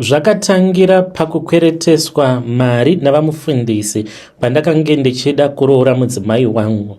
Zvakatangira pakukwereteswa mari navamufundisi pandakange ndichida kuroora mudzimai wangu.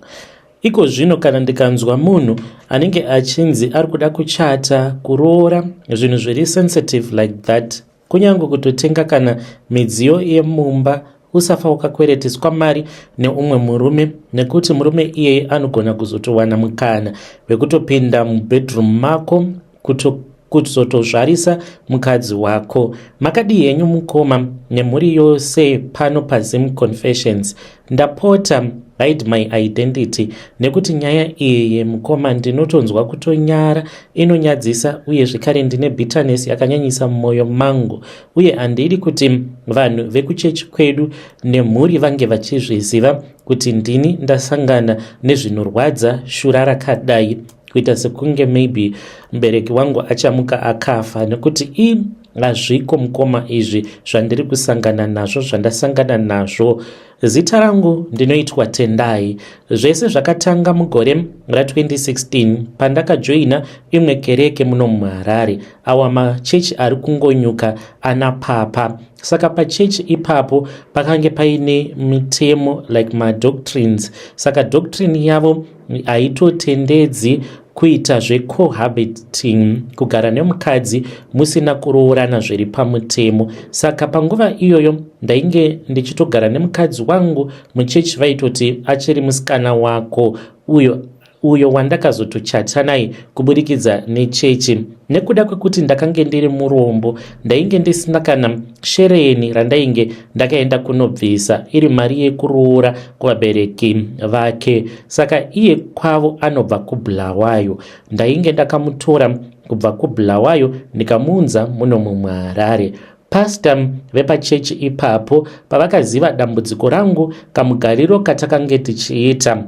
Iko zvino kana ndikanzwa munhu anenge achinzi ari kuda kuchata, kuroora, zvinhu zviri sensitive like that, kunyange kutotenga kana midziyo yemumba usafa wakakwereteswa mari neumwe murume nekuti murume iyeye anogona kuzotowana mukana wekutopinda mubedroom mako kuto kuzotozvarisa mukadzi wako. Makadii henyu mukoma nemhuri yose pano paZim Confessions. Ndapota hide my identity nekuti nyaya iyi mukoma ndinotonzwa kutonyara, inonyadzisa uye zvekare ndine bitterness yakanyanyisa mumwoyo mangu uye handidi kuti vanhu vekuchechi kwedu nemhuri vange vachizviziva kuti ndini ndasangana nezvinorwadza shura rakadai. Kuita sekunge maybe mubereki wangu achamuka akafa nekuti i hazviko mukoma izvi zvandiri kusangana nazvo zvandasangana nazvo. Zita rangu ndinoitwa Tendai. Zvese zvakatanga mugore ra2016 pandakajoina imwe kereke muno muHarare. Awa machechi ari kungonyuka ana papa. Saka pachechi ipapo pakange paine mitemo like madoctrines. Saka doctrine yavo haitotendedzi kuita zvecohabiting, kugara nemukadzi musina kuroorana zviri pamutemo. Saka panguva iyoyo ndainge ndichitogara nemukadzi wangu. Muchechi vaitoti achiri musikana wako uyo uyo wandakazotochata naye kuburikidza nechechi. Nekuda kwekuti ndakange ndiri murombo, ndainge ndisina kana shereni randainge ndakaenda kunobvisa iri mari yekuroora kuvabereki vake. Saka iye kwavo anobva kuBulawayo. Ndainge ndakamutora kubva kuBulawayo ndikamuunza muno muHarare. Pastor vepachechi ipapo pavakaziva dambudziko rangu, kamugariro katakange tichiita,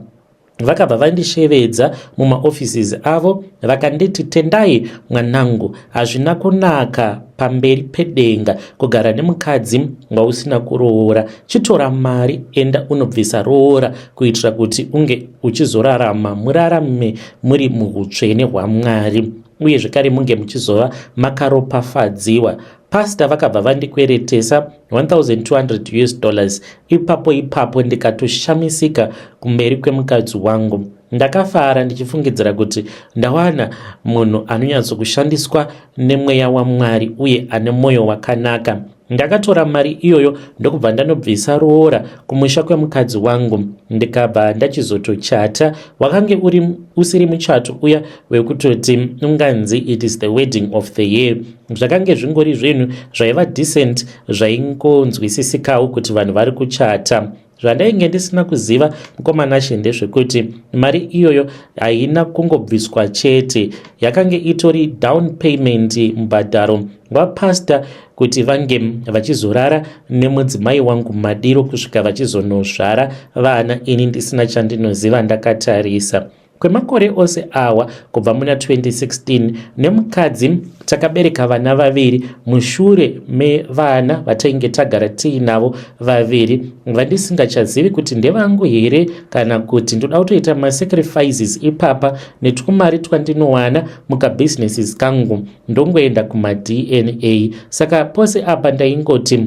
vakabva vandishevedza mumaoffices avo vakanditi, "Tendai mwanangu, hazvina kunaka pamberi pedenga kugara nemukadzi wausina kuroora. Chitora mari, enda unobvisa roora kuitira kuti unge uchizorarama, murarame muri muutsvene hwaMwari uye zvekare munge muchizova makaropafadziwa." Pastor vakabva vandikweretesa 1200 US dollars ipapo ipapo, ndikatoshamisika kumberi kwemukadzi wangu. Ndakafara ndichifungidzira kuti ndawana munhu anonyatsokushandiswa nemweya waMwari uye ane mwoyo wakanaka. Ndakatora mari iyoyo ndokubva ndanobvisa roora kumusha kwemukadzi wangu, ndikabva ndachizotochata. Wakange uri usiri muchato uya wekutoti unganzi it is the wedding of the year. Zvakange zvingori zvinhu zvaiva decent, zvaingonzwisisikawo kuti vanhu vari kuchata. Zvandainge ndisina kuziva, mukoma Nashe, ndezvekuti mari iyoyo haina kungobviswa chete, yakange itori down payment, mubhadharo wapastor kuti vange vachizorara nemudzimai wangu madiro kusvika vachizonozvara vana, ini ndisina chandinoziva, ndakatarisa. Kwemakore ose awa kubva muna 2016 nemukadzi takabereka vana vaviri. Mushure mevana vatainge tagara tiinavo vaviri vandisingachazivi kuti ndevangu here kana kuti ndoda kutoita masacrifices ipapa netwumari twandinowana mukabusinesses kangu, ndongoenda kumaDNA. Saka pose apa ndaingoti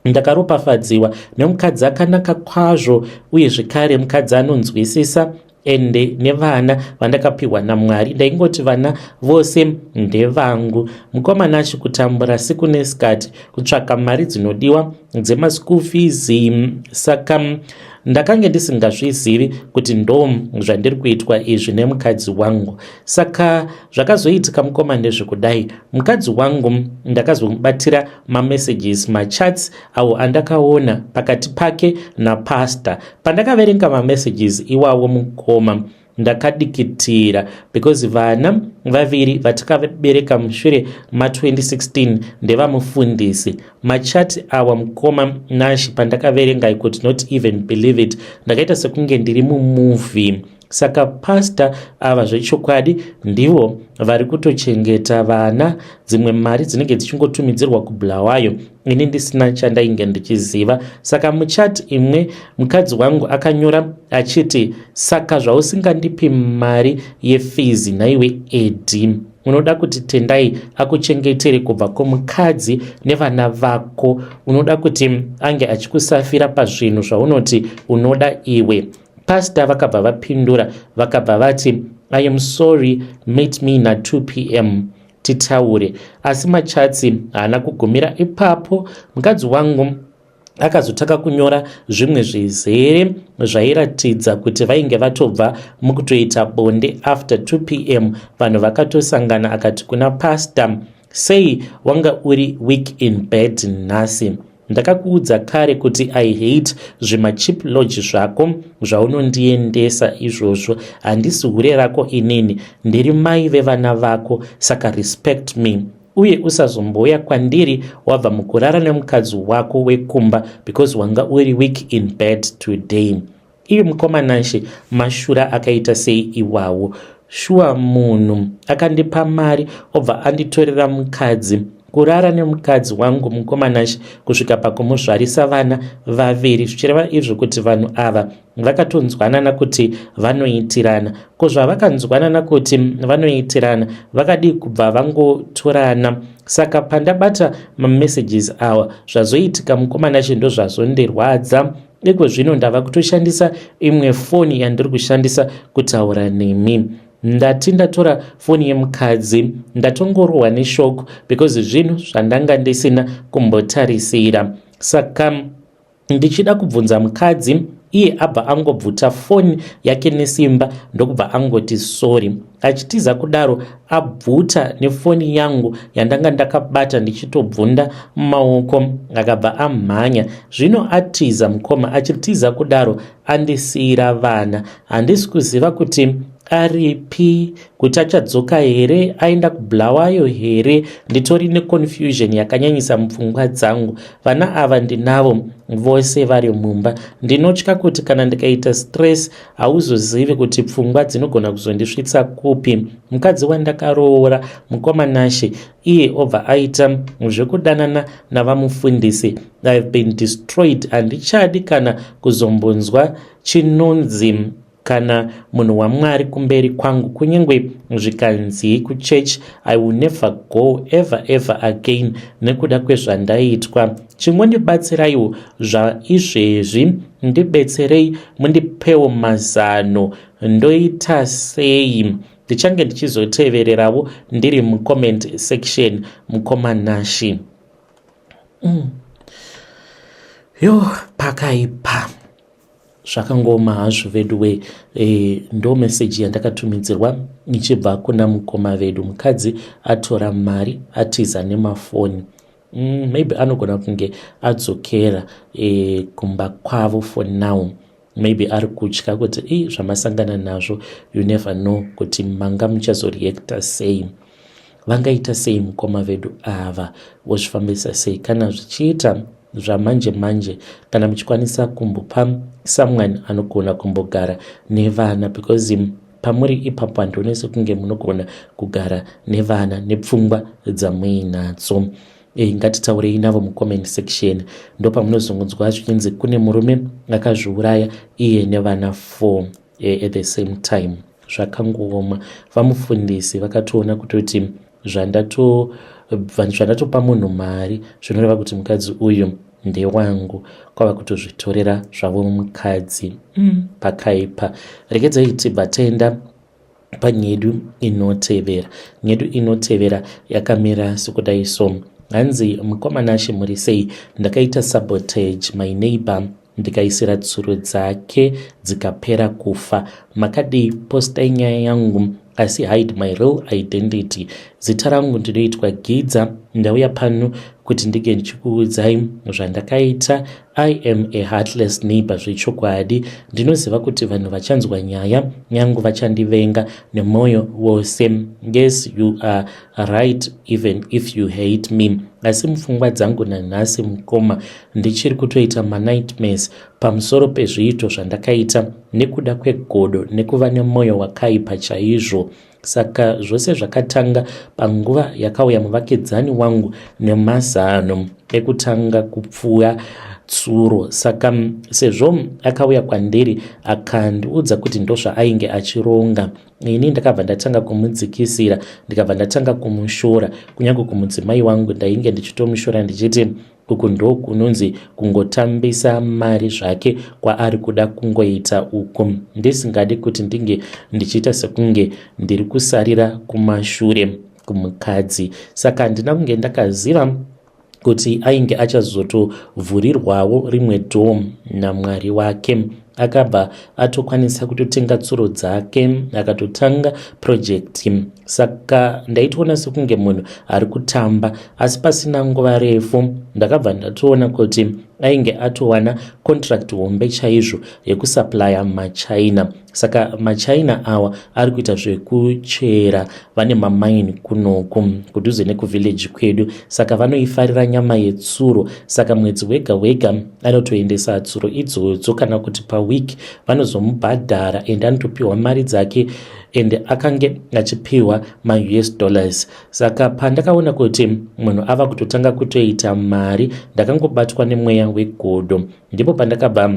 ndakaropafadziwa nemukadzi akanaka kwazvo uye zvekare mukadzi anonzwisisa, ende nevana vandakapiwa naMwari ndaingoti vana vose ndevangu. Mukoma Nashe, kutambura siku nesikati kutsvaka mari dzinodiwa dzemaschool fees. Saka ndakange ndisingazvizivi kuti ndo zvandiri kuitwa izvi nemukadzi wangu. Saka zvakazoitika, mukoma, ndezvekudai. Mukadzi wangu ndakazomubatira mamessages, machats awo andakaona pakati pake napastor. Pandakaverenga mamessages iwawo, mukoma, ndakadikitira because vana vaviri vatakabereka mushure ma2016 ndevamufundisi. Machati awa, mukoma Nashe, pandakaverenga, I could not even believe it. Ndakaita sekunge ndiri mumovie. Saka pastor ava zvechokwadi ndivo vari kutochengeta vana, dzimwe mari dzinenge dzichingotumidzirwa kuBulawayo, ini ndisina chandainge ndichiziva. Saka muchat imwe mukadzi wangu akanyora achiti, "Saka zvausingandipi mari yefees nhaiwe Edi?" Unoda kuti Tendai akuchengetere kubva kumukadzi nevana vako. Unoda kuti ange achikusafira pazvinhu zvaunoti unoda iwe. Pastor vakabva vapindura vakabva vati, I am sorry, meet me na 2 p.m. titaure. Asi machatsi haana kugumira ipapo. Mukadzi wangu akazotanga kunyora zvimwe zvizere zvairatidza kuti vainge vatobva mukutoita bonde after 2 p.m. Vanhu vakatosangana. Akati kuna pastor, sei wanga uri weak in bed nhasi? Ndakakuudza kare kuti I hate zvimachip lodge zvako zvaunondiendesa izvozvo. Handisi hure rako inini, ndiri mai vevana vako, saka respect me, uye usazombouya kwandiri wabva mukurara nemukadzi wako wekumba because wanga uri weak in bed today. Iye mukoma Nashe, mashura akaita sei iwawo? Shuwa, munhu akandipa mari obva anditorera mukadzi, kurara nemukadzi wangu, mukoma Nashe, kusvika pakumuzvarisa vana vaviri, zvichireva izvo kuti vanhu ava vakatonzwanana kuti vanoitirana. Ko zvavakanzwanana kuti vanoitirana, vakadii kubva vangotorana? Saka pandabata mamessages awa, zvazoitika, mukoma Nashe, ndo zvazondirwadza. Iko zvino ndava kutoshandisa imwe foni yandiri kushandisa kutaura nemi. Ndati ndatora foni yemukadzi, ndatongorohwa neshock because zvinhu zvandanga ndisina kumbotarisira. Saka ndichida kubvunza mukadzi, iye abva angobvuta foni yake nesimba, ndokubva angoti sorry. Achitiza kudaro, abvuta nefoni yangu yandanga ndakabata ndichitobvunda mumaoko, akabva amhanya. Zvino atiza, mukoma, achitiza kudaro andisiyira vana. Handisi kuziva kuti aripi, kuti achadzoka here, aenda kuBulawayo here. Nditori neconfusion yakanyanyisa mupfungwa dzangu. Vana ava ndinavo vose vari mumba. Ndinotya kuti kana ndikaita stress, hauzozivi kuti pfungwa dzinogona kuzondisvitsa kupi. Mukadzi wandakaroora, mukoma Nashe, iye obva aita zvekudanana navamufundisi. I have been destroyed. Handichadi kana kuzombonzwa chinonzi kana munhu waMwari kumberi kwangu. Kunyange zvikanzi kuchechi, I will never go ever ever again nekuda kwezvandaitwa. Chingondibatsiraiwo zvaizvezvi, ndibetserei, mundipewo mazano, ndoita sei? Ndichange ndichizotevererawo ndiri mucomment section, mukoma Nashi. Yo, pakaipa, zvakangoma hazvo vedu we. Ndo meseji yandakatumidzirwa ichibva kuna mukoma vedu. Mukadzi atora mari, atiza nemafoni. Maybe anogona kunge adzokera kumba kwavo for now. Maybe ari kutya kuti i zvamasangana nazvo, you never know kuti manga muchazoreacta sei. Vangaita sei mukoma vedu ava? Vozvifambisa sei kana zvichiita zvamanje manje? Kana muchikwanisa kumbopa someone anogona kumbogara nevana, because pamuri ipapo handione sekunge munogona kugara nevana nepfungwa dzamuinadzo. Ngatitaurei navo mucomment section. Ndo pamunozongonzwa zvichinzi kune murume akazviuraya iye nevana 4 at the same time. Zvakangooma. Vamufundisi vakatoona kutoti zvandatopa munhu mari zvinoreva kuti mukadzi uyu ndewangu, kwava kutozvitorera zvavo mukadzi. Pakaipa. Regedzai tibva taenda panyedu inotevera. Nyedu inotevera yakamira sekudai so. Hanzi, mukoma Nashe, muri sei? Ndakaita sabotage my neighbor, ndikaisira tsuro dzake dzikapera kufa. Makadii? Postai nyaya yangu, asi hide my real identity. Zita rangu ndinoitwa Gidza. Ndauya pano kuti ndinge ndichikuudzai zvandakaita. I am a heartless neighbor zvechokwadi. Ndinoziva kuti vanhu vachanzwa nyaya yangu vachandivenga nemwoyo wose. Yes, you are right, even if you hate me, asi mupfungwa dzangu nanhasi, mukoma, ndichiri kutoita manightmares pamusoro pezviito zvandakaita nekuda kwegodo nekuva nemwoyo wakaipa chaizvo. Saka zvose zvakatanga panguva yakauya muvakidzani wangu nemazano ekutanga kupfuya. tsuro. Saka sezvo akauya kwandiri akandiudza kuti ndozvaainge achironga, ini ndakabva ndatanga kumudzikisira, ndikabva ndatanga kumushora. Kunyange kumudzimai wangu ndainge ndichitomushora ndichiti uku ndokunonzi kungotambisa mari zvake kwaari kuda kungoita uku, ndisingadi kuti ndinge ndichiita sekunge ndiri kusarira kumashure kumukadzi. Saka handina kunge ndakaziva kuti ainge achazotovhurirwawo rimwe dhoo naMwari wake. Akabva atokwanisa kutotenga tsuro dzake akatotanga project. Saka ndaitoona sekunge munhu ari kutamba, asi pasina nguva refu ndakabva ndatoona kuti ainge atowana contract hombe chaizvo yekusuplya maChina. Saka maChina awa ari kuita zvekuchera, vane mamaini kunoku kudhuze nekuvillage kwedu, saka vanoifarira nyama yetsuro. Saka mwedzi wega wega anotoendesa tsuro idzodzo, kana kuti paweek vanozomubhadhara, and anotopiwa mari dzake, and akange achipiwa maUS dollars. Saka pandakaona kuti munhu ava kutotanga kutoita mari, ndakangobatwa nemweya wegodo. Ndipo pandakabva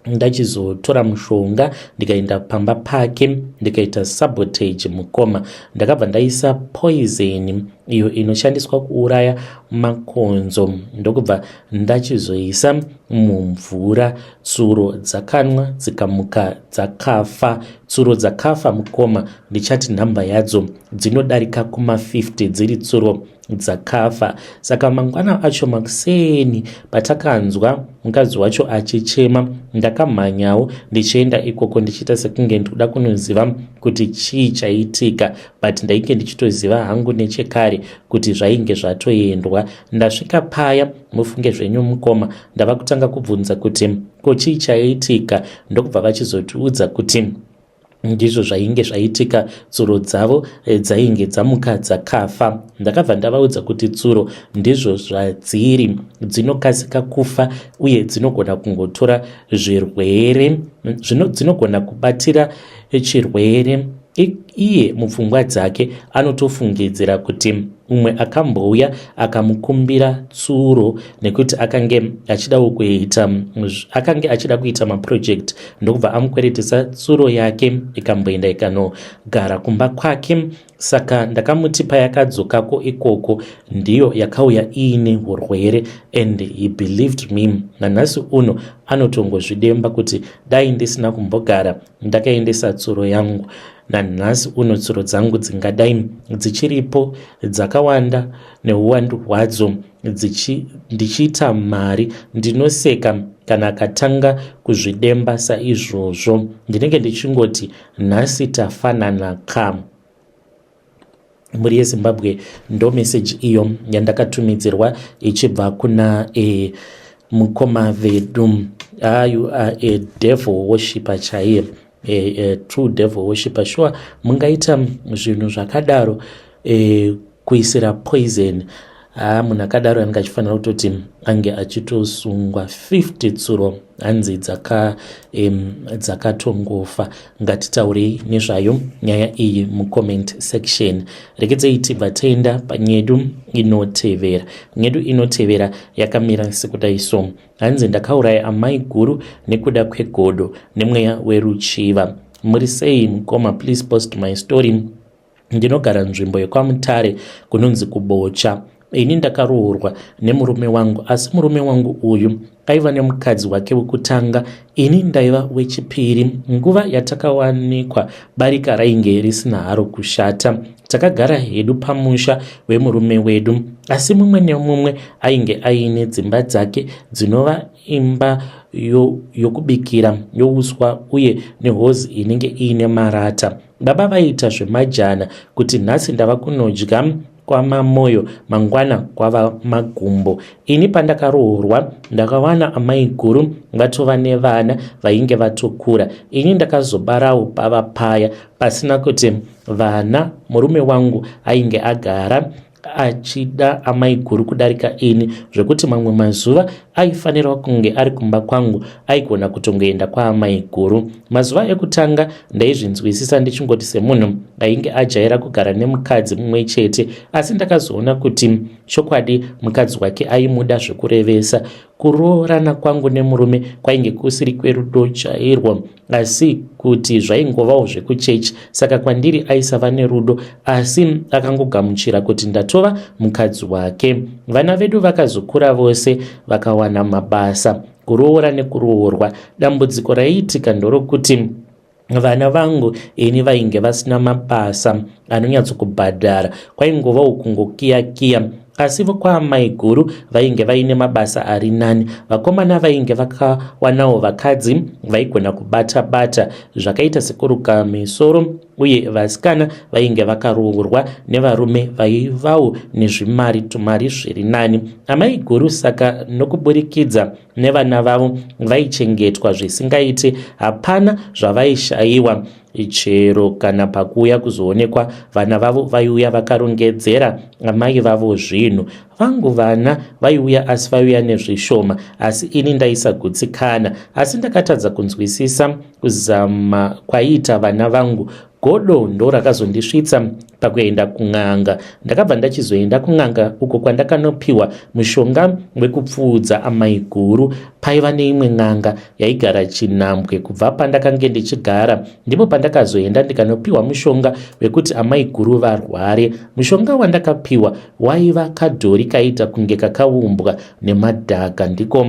ndachizotora mushonga, ndikaenda pamba pake, ndikaita sabotage mukoma. Ndakabva ndaisa poison iyo inoshandiswa kuuraya makonzo, ndokubva ndachizoisa mumvura. Tsuro dzakanwa, dzikamuka dzakafa. Tsuro dzakafa mukoma, ndichati nhamba yadzo dzinodarika kuma50 dziri tsuro dzakafa. Saka mangwana acho makuseni, patakanzwa mukadzi wacho achichema, ndakamhanyawo ndichienda ikoko ndichiita sekunge ndikuda kunoziva kuti chii chaitika, but ndainge ndichitoziva hangu nechekare kuti zvainge zvatoendwa. Ndasvika paya, mufunge zvenyu mukoma, ndava kutanga kubvunza kuti ko chii chaitika, ndokubva vachizotiudza kuti ndizvo zvainge zvaitika, tsuro dzavo dzainge dzamuka dzakafa. Ndakabva ndavaudza kuti tsuro ndizvo zvadziri, dzinokasika kufa uye dzinogona kungotora zvirwere, dzinogona kubatira chirwere. Iye mupfungwa dzake anotofungidzira kuti umwe akambouya akamukumbira tsuro nekuti akange achidawo kuita, akange achida kuita maproject, ndokubva amukweretesa tsuro yake, ikamboenda ikanogara kumba kwake. Saka ndakamuti payakadzokako ikoko ndiyo yakauya iine urwere, and he believed me. Nanhasi uno anotongozvidemba kuti dai ndisina kumbogara ndakaendesa tsuro yangu. Nanhasi uno tsuro dzangu dzingadai dzichiripo dzakawanda neuwandu hwadzo, ndichiita mari. Ndinoseka kana akatanga kuzvidemba saizvozvo, ndinenge ndichingoti nhasi tafanana ka. Mhuri yeZimbabwe, ndo meseji iyo yandakatumidzirwa ichibva kuna mukoma vedu. Ah, you are a devil worshipper chaiye, a true devil worshipper. Sure, mungaita zvinhu zvakadaro, kuisira poison? Ha, munhu akadaro anenge achifanira kutoti ange achitosungwa. 50 tsuro hanzi dzakatongofa. Ngatitaurei nezvayo nyaya iyi mucomment section. Regedzei tibva taenda panyedu inotevera. Nyedu inotevera yakamira sekudai so. Hanzi ndakauraya amai guru nekuda kwegodo nemweya weruchiva. Muri sei mukoma? Please post my story. Ndinogara nzvimbo yekwaMutare kunonzi Kubocha. Ini ndakaroorwa nemurume wangu, asi murume wangu uyu aiva nemukadzi wake wekutanga, ini ndaiva wechipiri. Nguva yatakawanikwa barika rainge risina haro kushata. Takagara hedu pamusha wemurume wedu, asi mumwe nemumwe ainge aine dzimba dzake, dzinova imba yokubikira youswa uye nehozi inenge iine marata. Baba vaiita zvemajana kuti nhasi ndava kunodya kwaMamoyo, mangwana kwava Magumbo. Ini pandakaroorwa ndakawana amai guru vatova nevana vainge vatokura. Ini ndakazobarawo pava paya pasina kuti vana. Murume wangu ainge agara achida amai guru kudarika ini, zvekuti mamwe mazuva aifanirwa kunge ari kumba kwangu aigona kutongoenda kwaamai guru. Mazuva ekutanga ndaizvinzwisisa ndichingoti semunhu ainge ajaira kugara nemukadzi mumwe chete, asi ndakazoona kuti chokwadi mukadzi wake aimuda zvekurevesa. Kuroorana kwangu nemurume kwainge kusiri kwerudo chairwo asi kuti zvaingovawo zvekuchechi saka kwandiri aisava nerudo asi akangogamuchira kuti ndatova mukadzi wake. Vana vedu vakazokura vose vakawana mabasa, kuroora nekuroorwa. Dambudziko raiitika ndorokuti vana vangu ini vainge vasina mabasa anonyatsokubhadhara kwaingovawo kungokiya-kiya asi vokwaamaiguru vainge vaine mabasa ari nani vakomana vainge vakawanawo vakadzi vaigona kubata bata zvakaita sekuruka misoro uye vasikana vainge vakaroorwa nevarume vaivawo nezvimari tumari zviri nani amaiguru saka nokuburikidza nevana vavo vaichengetwa zvisingaite hapana zvavaishayiwa chero kana pakuuya kuzoonekwa vana vavo vaiuya vakarongedzera amai vavo zvinhu vangu vana vaiuya asi vaiuya nezvishoma asi ini ndaisagutsikana asi ndakatadza kunzwisisa kuzama kwaiita vana vangu Godo ndorakazondisvitsa pakuenda kun'anga. Ndakabva ndachizoenda kun'anga uko kwandakanopiwa mushonga wekupfuudza amaiguru. Paiva neimwe n'anga yaigara chinhambwe kubva pandakange ndichigara. Ndipo pandakazoenda ndikanopiwa mushonga wekuti amaiguru varware. Mushonga wandakapiwa waiva kadhori kaiita kunge kakaumbwa nemadhaka ndiko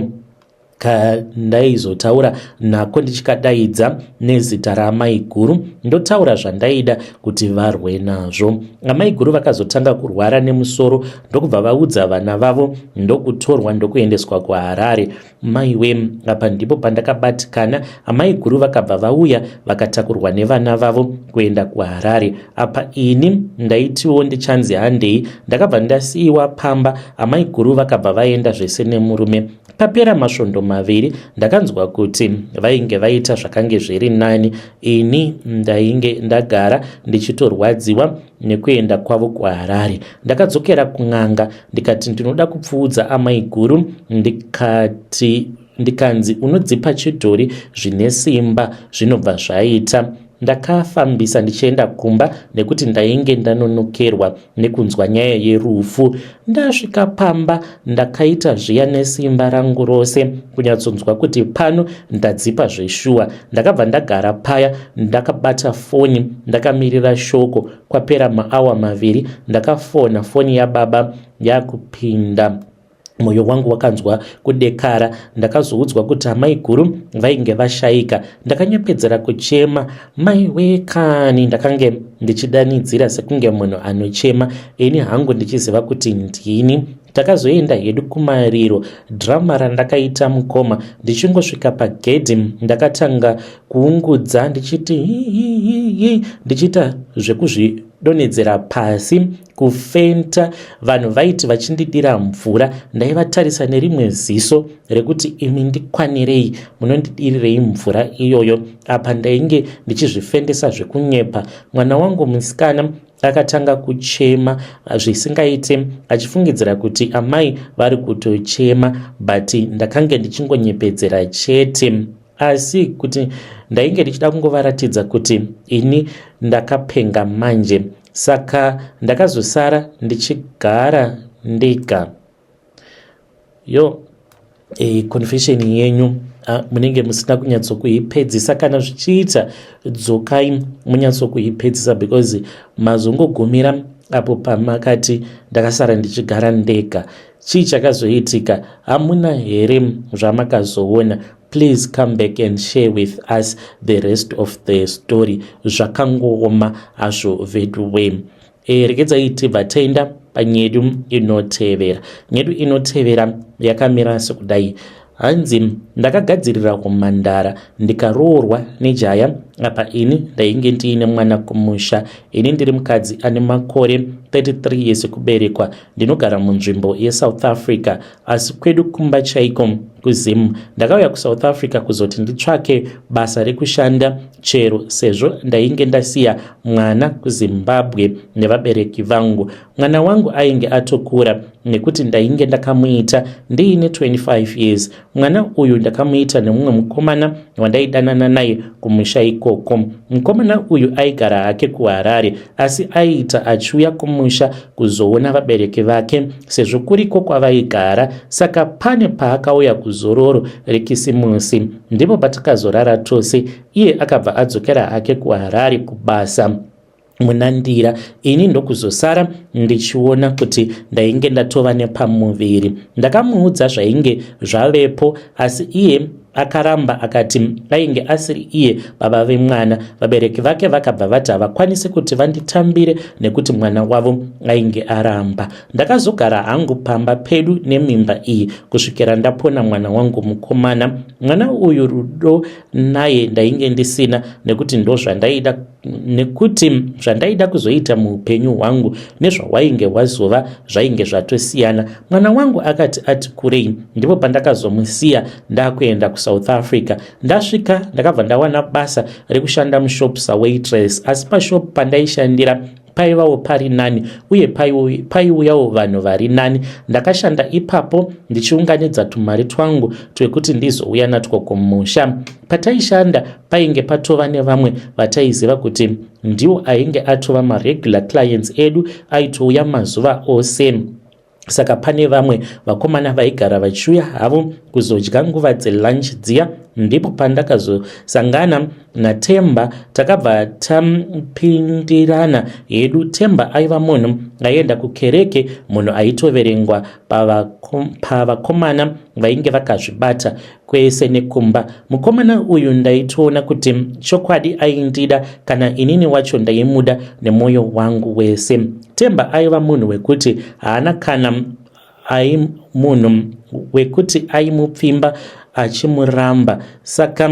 kandaizotaura nako ndichikadaidza nezita raamaiguru ndotaura zvandaida kuti varwe nazvo. Amaiguru vakazotanga kurwara nemusoro ndokubva vaudza vana vavo ndokutorwa ndokuendeswa kuHarare. Maiwe, apa ndipo pandakabatikana. Amaiguru vakabva vauya vakatakurwa nevana vavo kuenda kuHarare. Apa ini ndaitiwo ndichanzi handei, ndakabva ndasiiwa pamba. Amaiguru vakabva vaenda zvese nemurume. Papera masvondo maviri ndakanzwa kuti vainge vaita zvakange zviri nani. Ini ndainge ndagara ndichitorwadziwa nekuenda kwavo kuHarare. Ndakadzokera kun'anga ndikati ndinoda kupfuudza amaiguru ndikati ndikanzi unodzipa chidhori zvine simba zvinobva zvaita. Ndakafambisa ndichienda kumba nekuti ndainge ndanonokerwa nekunzwa nyaya yerufu. Ndasvika pamba ndakaita zviya nesimba rangu rose kunyatsonzwa kuti pano ndadzipa zveshuwa. Ndakabva ndagara paya ndakabata foni ndakamirira shoko. Kwapera maawa maviri ndakafona foni yababa yakupinda. Moyo wangu wakanzwa kudekara. Ndakazoudzwa kuti amaiguru vainge vashaika. Ndakanyepedzera kuchema, maiwe kani! Ndakange ndichidanidzira sekunge munhu anochema, ini hangu ndichiziva kuti ndini. Takazoenda hedu kumariro. Drama randakaita mukoma, ndichingosvika pagedhi ndakatanga kuungudza ndichiti hihihihi ndichiita zvekuzvidonhedzera pasi. Kufenta, vanhu vaiti vachindidira mvura ndaivatarisa nerimwe ziso rekuti imi ndikwanirei munondidirirei mvura iyoyo. Apa ndainge ndichizvifendesa zvekunyepa. Mwana wangu musikana akatanga kuchema zvisingaite achifungidzira kuti amai vari kutochema but ndakange ndichingonyepedzera chete. Asi kuti ndainge ndichida kungovaratidza kuti ini ndakapenga manje. Saka ndakazosara ndichigara ndega. Yo, e, confession yenyu munenge musina kunyatsokuipedzisa. Kana zvichiita dzokai munyatsokuipedzisa because mazongogumira apo pamakati ndakasara ndichigara ndega. Chii chakazoitika? Hamuna here zvamakazoona? Please come back and share with us the rest of the story. Zvakangooma hazvo veduwe. E, regedzai tibva taenda panyedu inotevera. Nyedu inotevera yakamira sekudai. Hanzi ndakagadzirira kumhandara ndikaroorwa nejaya apa ini ndainge ndiine mwana kumusha. Ini ndiri mukadzi ane makore 33 years ekuberekwa. Ndinogara munzvimbo yeSouth Africa asi kwedu kumba chaiko kuZim. Ndakauya kuSouth Africa kuzoti nditsvake basa rekushanda chero sezvo ndainge ndasiya mwana kuZimbabwe nevabereki vangu. Mwana wangu ainge atokura nekuti ndainge ndakamuita ndiine 25 years. Mwana uyu ndakamuita nemumwe mukomana wandaidanana naye kumusha ikoko. Mukomana uyu aigara hake kuHarare asi aiita achiuya kumusha. kumusha kuzoona vabereki vake sezvo kuriko kwavaigara saka pane paakauya kuzororo rekisimusi ndipo patakazorara tose iye akabva adzokera hake kuHarare kubasa muna Ndira ini ndokuzosara ndichiona kuti ndainge ndatova nepamuviri. Ndakamuudza zvainge zvavepo asi iye akaramba akati ainge asiri iye baba vemwana. Vabereki vake vakabva vati havakwanisi kuti vanditambire nekuti mwana wavo ainge aramba. Ndakazogara hangu pamba pedu nemimba iyi kusvikira ndapona mwana wangu mukomana. Mwana uyu rudo naye ndainge ndisina nekuti ndozvandaida nekuti zvandaida kuzoita muupenyu hwangu nezvawainge hwazova zvainge zvatosiyana. Mwana wangu akati ati kurei ndipo pandakazomusiya ndakuenda kuSouth Africa. Ndasvika ndakabva ndawana basa rekushanda mushop sawaitress asi pashop pandaishandira paivawo pari nani uye paiuyawo vanhu vari nani. Ndakashanda ipapo ndichiunganidza tumari twangu twekuti ndizouya natwo kumusha. Pataishanda painge patova nevamwe vataiziva kuti ndiwo ainge atova maregular clients edu aitouya mazuva ose. Saka pane vamwe vakomana vaigara vachiuya havo kuzodya nguva dzelunch dziya. Ndipo pandakazosangana naTemba takabva tapindirana hedu. Temba aiva munhu aienda kukereke, munhu aitoverengwa pavakomana vainge vakazvibata kwese nekumba. Mukomana uyu ndaitoona kuti chokwadi aindida, kana inini wacho ndaimuda nemwoyo wangu wese. Temba aiva munhu wekuti haana kana ai munhu wekuti aimupfimba achimuramba. Saka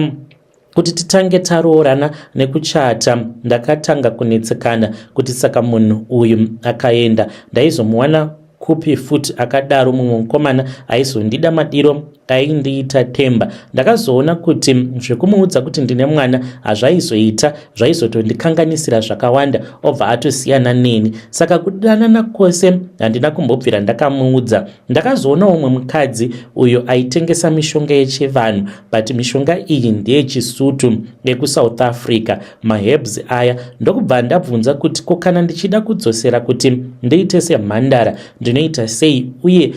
kuti titange taroorana nekuchata ndakatanga kunetsekana kuti saka munhu uyu akaenda ndaizomuwana kupi futi akadaro mumwe mukomana aizondida madiro aindiita Temba. Ndakazoona kuti zvekumuudza kuti ndine mwana hazvaizoita, zvaizotondikanganisira zvakawanda obva atosiyana neni. Saka kudanana kwose handina kumbobvira ndakamuudza. Ndakazoona umwe mukadzi uyo aitengesa mishonga yechivanhu but mishonga iyi ndeyechisutu yekuSouth Africa, maherbs aya, ndokubva ndabvunza kuti ko kana ndichida kudzosera kuti ndiite semhandara ndinoita sei uye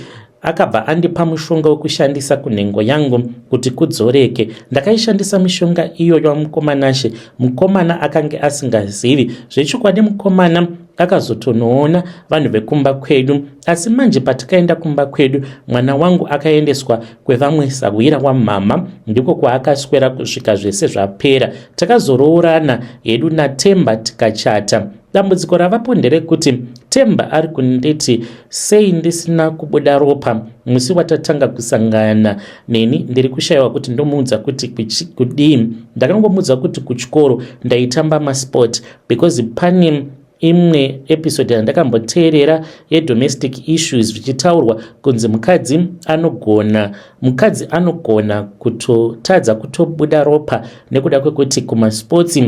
akabva andipa mushonga wekushandisa kunhengo yangu kuti kudzoreke. Ndakaishandisa mishonga iyoyo mukomanashe. Mukomana akange asingazivi zvechokwadi. Mukomana akazotonoona vanhu vekumba kwedu, asi manje patikaenda kumba kwedu mwana wangu akaendeswa kwevamwe sahwira wamama, ndiko kwaakaswera kusvika zvese zvapera. Takazoroorana hedu naTemba tikachata. Dambudziko ravapo nderekuti Temba ari kunditi sei ndisina kubuda ropa musi watatanga kusangana neni. Ndiri kushayiwa kuti ndomuudza kuti kudii. Ndakangomuudza kuti kuchikoro ndaitamba masport because pane imwe episode yandakamboteerera yedomestic issues zvichitaurwa kunzi mukadzi anogona kutotadza kutobuda ropa nekuda kwekuti kumasports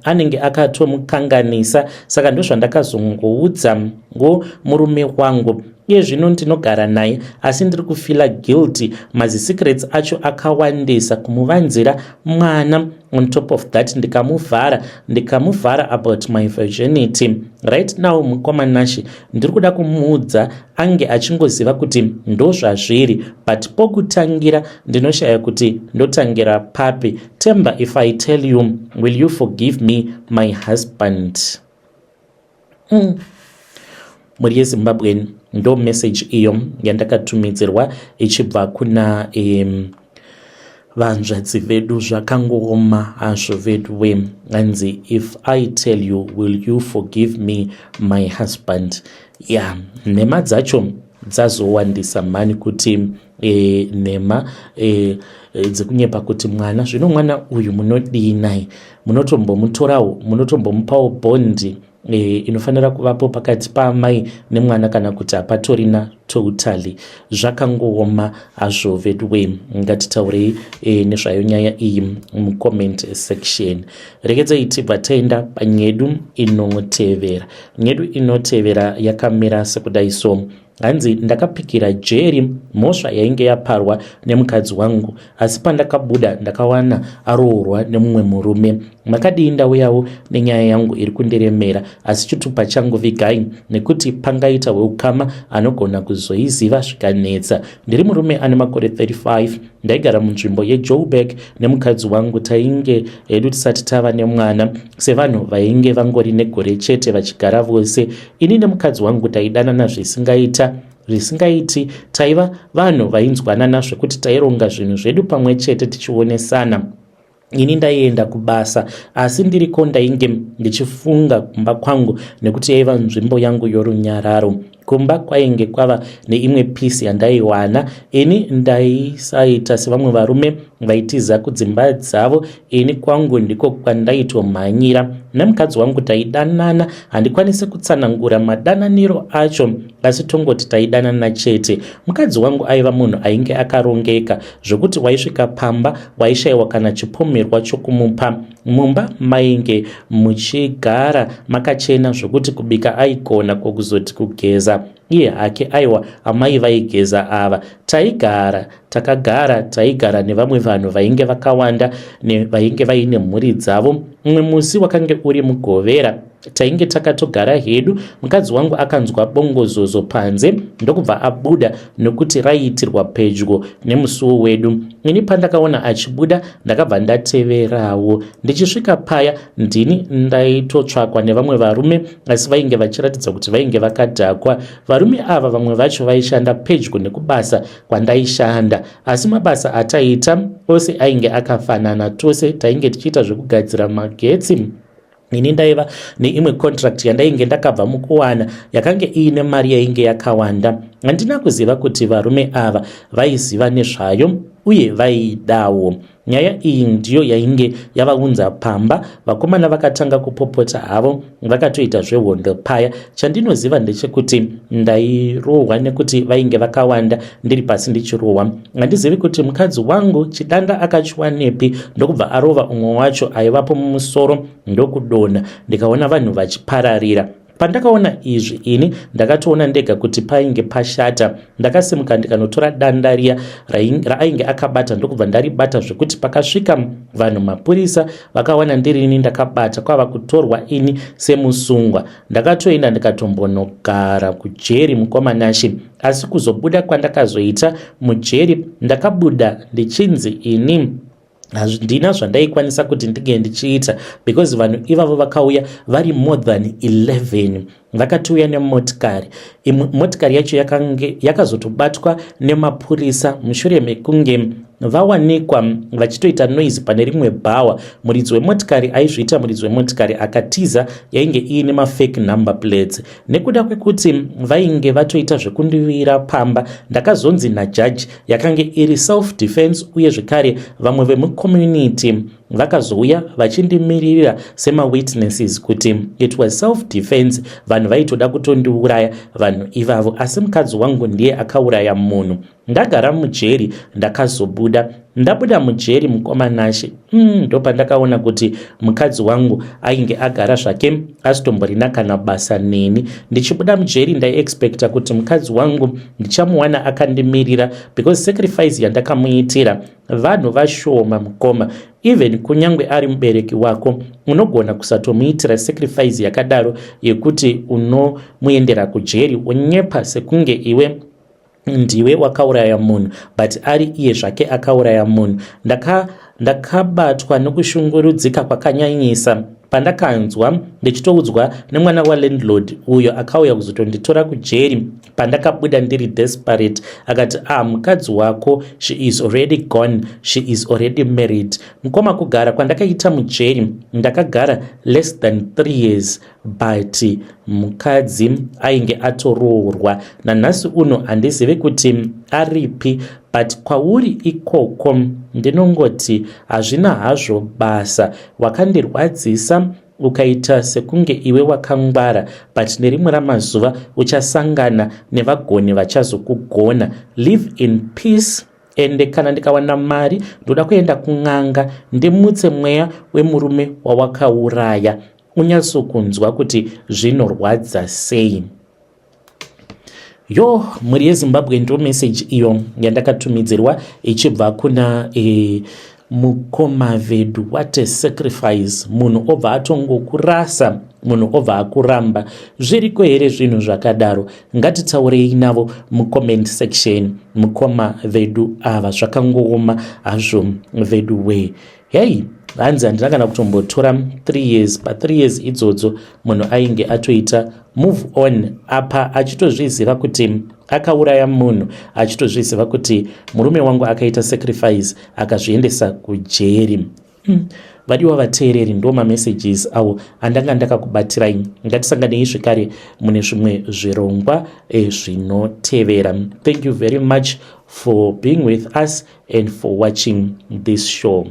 anenge akatomukanganisa. Saka ndozvandakazongoudza ngo murume wangu. Iye zvino ndinogara naye asi ndiri kufeela guilty. Mazisecrets acho akawandisa, kumuvanzira mwana. On top of that ndikamuvhara about my virginity. Right now, mukomanashi, ndiri kuda kumuudza ange achingoziva kuti ndozvazviri, but pokutangira ndinoshaya kuti ndotangira papi. Temba, if I tell you, will you forgive me, my husband? Mhuri yeZimbabwe, ndo message iyo yandakatumidzirwa ichibva kuna vanzvadzi vedu. Zvakangooma hazvo vedu we. Anzi, "If I tell you, will you forgive me, my husband?" Ya yeah, nhema dzacho dzazowandisa mhani, kuti nhema dzekunyepa kuti mwana, zvino mwana uyu munodii naye? Munotombomutorawo, munotombomupawo bond inofanira kuvapo pakati paamai nemwana kana kuti hapatorina totally? Zvakangooma hazvo veduwe. Ngatitaurei nezvayo nyaya iyi mucomment section. Regedzai tibva taenda panyedu inotevera. Nyedu inotevera yakamira sekudai so. Hanzi ndakapikira jeri mhosva yainge yaparwa nemukadzi wangu asi pandakabuda ndakawana aroorwa nemumwe murume. Makadii ndauyawo nenyaya yangu iri kundiremera asi chitupa changu vigai nekuti pangaita weukama anogona kuzoiziva zvikanetsa. Ndiri murume ane makore 35 ndaigara munzvimbo yeJoburg nemukadzi wangu tainge hedu tisati tava nemwana sevanhu vainge vangori negore chete vachigara vose. Ini nemukadzi wangu taidanana zvisingaita zvisingaiti taiva vanhu vainzwanana zvekuti taironga zvinhu zvedu pamwe chete tichionesana. Ini ndaienda kubasa asi ndiriko ndainge ndichifunga kumba kwangu nekuti yaiva nzvimbo yangu yorunyararo. Kumba kwainge kwava neimwe peace yandaiwana. Ini ndaisaita sevamwe varume vaitiza kudzimba dzavo. Ini kwangu ndiko kwandaitomhanyira. Nemukadzi wangu taidanana, handikwanise kutsanangura madananiro acho asi tongoti taidanana chete. Mukadzi wangu aiva munhu ainge akarongeka zvekuti waisvika pamba waishaiwa kana chipomerwa chokumupa. Mumba mainge muchigara makachena zvekuti kubika aigona ko kuzoti kugeza iye hake aiwa amai vaigeza ava. Taigara takagara taigara nevamwe vanhu vainge vakawanda vainge vaine mhuri dzavo. Mumwe musi wakange uri Mugovera tainge takatogara hedu mukadzi wangu akanzwa bongozozo panze ndokubva abuda nokuti raiitirwa pedyo nemusuwo wedu. Ini pandakaona achibuda ndakabva ndateverawo. Ndichisvika paya ndini ndaitotsvakwa nevamwe varume asi vainge vachiratidza kuti vainge vakadhakwa. Varume ava vamwe vacho vaishanda pedyo nekubasa kwandaishanda asi mabasa ataiita ose ainge akafanana. Tose tainge tichiita zvekugadzira magetsi. Ini ndaiva neimwe contract yandainge ndakabva mukuwana yakange iine mari yainge yakawanda. Handina kuziva kuti varume ava vaiziva nezvayo uye vaiidawo. Nyaya iyi ndiyo yainge yavaunza pamba. Vakomana vakatanga kupopota havo vakatoita zvehondo paya. Chandinoziva ndechekuti ndairohwa nekuti vainge vakawanda ndiri pasi ndichirohwa. Handizivi kuti mukadzi wangu chidanda akachiwanepi ndokubva arova umwe wacho aivapo mumusoro ndokudonha ndikaona vanhu vachipararira. Pandakaona izvi ini ndakatoona ndega kuti painge pashata. Ndakasimuka ndikanotora danda riya raainge akabata ndokubva ndaribata zvekuti pakasvika vanhu mapurisa vakawana ndirini ndakabata kwava kutorwa ini semusungwa. Ndakatoenda ndikatombonogara kujeri mukoma Nashe asi kuzobuda kwandakazoita mujeri ndakabuda ndichinzi ini handina zvandaikwanisa kuti ndinge ndichiita because vanhu ivavo vakauya vari more than 11 vakatiuya nemotikari. Imwe motikari yacho yakange yakazotobatwa nemapurisa mushure mekunge vawanikwa vachitoita noise pane rimwe bhawa. Muridzi wemotikari aizviita muridzi wemotikari akatiza yainge iine mafake number plates. Nekuda kwekuti vainge vatoita zvekundivira pamba ndakazonzi najaji yakange iri self defense uye zvekare vamwe vemucommunity vakazouya vachindimiririra semawitnesses kuti it was self defense vanhu vaitoda kutondiuraya vanhu ivavo asi mukadzi wangu ndiye akauraya munhu. Ndagara mujeri ndakazobuda. Ndabuda mujeri mukoma Nashe ndopandakaona kuti mukadzi wangu ainge agara zvake asitomborina kana basa neni. Ndichibuda mujeri ndaiexpecta kuti mukadzi wangu ndichamuwana akandimirira because sacrifice yandakamuitira vanhu vashoma mukoma. Even kunyangwe ari mubereki wako unogona kusatomuitira sacrifice yakadaro yekuti unomuendera kujeri wonyepa sekunge iwe ndiwe wakauraya munhu but ari iye zvake akauraya munhu. Ndakabatwa nokushungurudzika kwakanyanyisa pandakanzwa ndichitoudzwa nemwana walandlord uyo akauya kuzotonditora kujeri pandakabuda ndiri desperate akati ah mukadzi wako she is already gone, she is already married. Mukoma kugara kwandakaita mujeri ndakagara less than 3 years but mukadzi ainge atoroorwa. Nanhasi uno handizive kuti aripi but kwauri ikoko ndinongoti hazvina hazvo basa. Wakandirwadzisa ukaita sekunge iwe wakangwara but nerimwe ramazuva uchasangana nevagoni vachazokugona. Live in peace. Ende kana ndikawana mari ndoda kuenda kun'anga ndimutse mweya wemurume wawakauraya unyatsokunzwa kuti zvinorwadza sei. Yo, mhuri yeZimbabwe, ndo message iyo yandakatumidzirwa ichibva kuna mukoma vedu. What a sacrifice! Munhu obva atongokurasa, munhu obva akuramba. Zviriko here zvinhu zvakadaro? Ngatitaurei navo mucomment section, mukoma vedu ava. Zvakangooma hazvo vedu wee. Hei, hanzi handina kana kutombotora 3 years. Pa3 years idzodzo munhu ainge atoita move on, apa achitozviziva kuti akauraya munhu, achitozviziva kuti murume wangu akaita sacrifice, akazviendesa kujeri. Vadiwa vateereri, ndo mamessages awo andanga ndakakubatirai. Ngatisanganei zvekare mune zvimwe zvirongwa zvinotevera. Thank you very much for being with us and for watching this show.